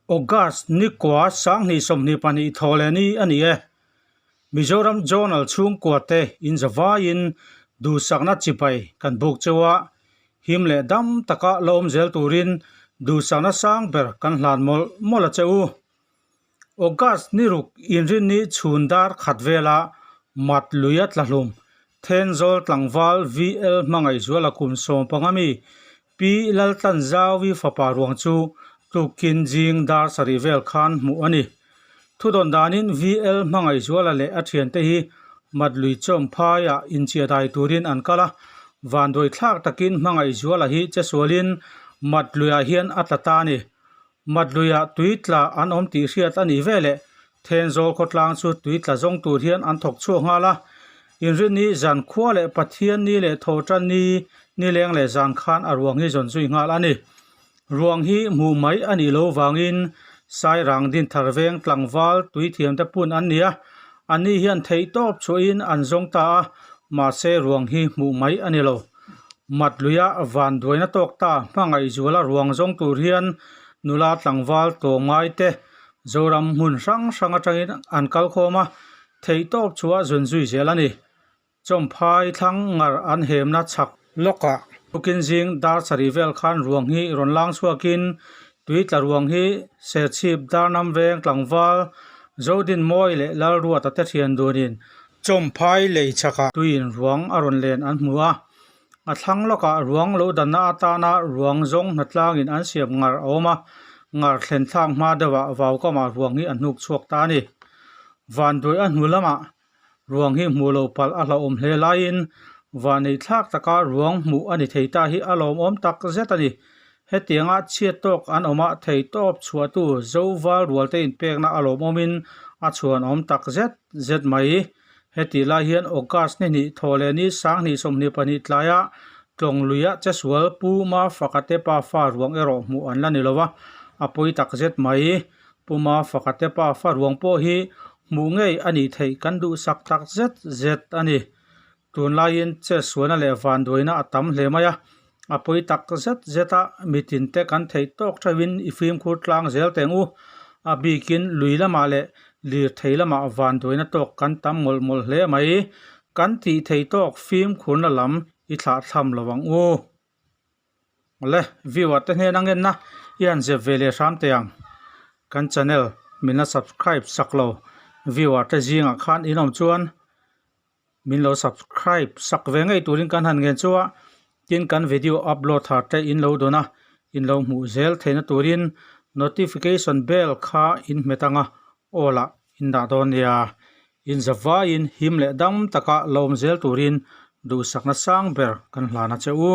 August ni kua 2022 thawhleh ni a ni e. Mizoram Journal chhungkua te in zavaiin duhsakna chibai kan buk cheu a, him leh dam taka la awm zel turin duhsakna sang ber kan hlan mawlh mawlh a che u. August ni ruk inrinni chhun dar khat vela mat luia tla hlum Thenzawl tlangval VL Hmangaihzuala kum 15 mi Pi Laltlanzauvi fapa ruang chu tukin zing dar sarih vel khan hmuh a ni. Thudawn danin VL Hmangaihzuala leh a thiante hi mat lui chawm phaiah inchiah dai turin an kal a, vanduai thlak takin Hmangaihzuala hi che sualin mat luiah hian a tla ta a ni. Matluiah tui tla an awm tih hriat a nih veleh Thenzawl khawtlang chu tui tla zawng tur hian an thawk chhuak nghal a. Inrinni zan khua leh Pathian ni leh Thawhtan ni nileng leh zan khan a ruang hi zawn zui nghal a ni. Ruang hi hmuh mai a nih lo vangin Sairang Dinthar veng tlangval tui thiamte pun an ni a, anni hian theihtawp chhuahin an zawng ta a, mahse ruang hi hmuh mai a ni lo. Matluia vanduaina tawk ta hmangaihzuala ruang zawng tur hian nula tlangval tlawmngai te Zoram hmun hrang hrang atangin an kal khawm a, theihtawp chhuah zun zui zel a ni. Chawmphai thlang ngar an hemna chhak lawkah tukin zing dar sarih vel khan ruang hi rawn lang chhuakin tui tla ruang hi Serchhip Darnam veng tlangval Zodinmawi leh Lalruata te thian dunin Chawmphai lei chhakah tuiin ruang a rawn len an hmu a, a thlang lawkah ruang lo danna atana ruang zawng hnatlangin an siam ngar a awm a, ngar thlen thlak hma deuhah vaukamah ruang hi a hnuk chhuak ta a ni. Vanduai a hnu lamah ruang hi hmuh loh palh a hlauhawm hle laiin vanei thlak taka ruang hmuh a ni thei ta hi a lawmawm tak zet a ni. Hetianga chhiat tawk an awm a, theihtawp chhuahtu Zoval rualte inpekna a lawmawmin a chhuanawm tak zet zet mai. Hetih lai hian August ni hnih thawh leh ni 2022 tlaia Tlawng luia chesual Pu Mafakate pa fa ruang erawh hmuh an la ni lo a, a pawi tak zet mai. Pu Mafakate pa fa ruang pawh hi hmuh ngei a nih theih kan duhsak tak zet zet a ni. Tunlaiin chetsualna leh vanduaina a tam hle mai a, a pawi tak zet zet a, mitin te kan theih tawk theuhin i fimkhur tlang zel teng u. A bikin lui lamah leh lirthei lamah vanduaina tawk kan tam mawlh mawlh hle mai. Kan tih thei tawk fimkhurna lam i thlahthlam lo ang u. Awle, viewer te hnen ang enna i han zep ve leh hram teh ang. Kan channel min la subscribe sak lo viewer te zingah khan in awm chuan Min lo subscribe sak ve ngei turin kan han ngen chu a, tin kan video upload har te in lo dawn a, in lo hmuh zel theihna turin notification bell kha in hmet anga all ah in dah dawn nia. In zavaiin him leh dam taka la awm zel turin duhsakna sang ber kan hlan a che u.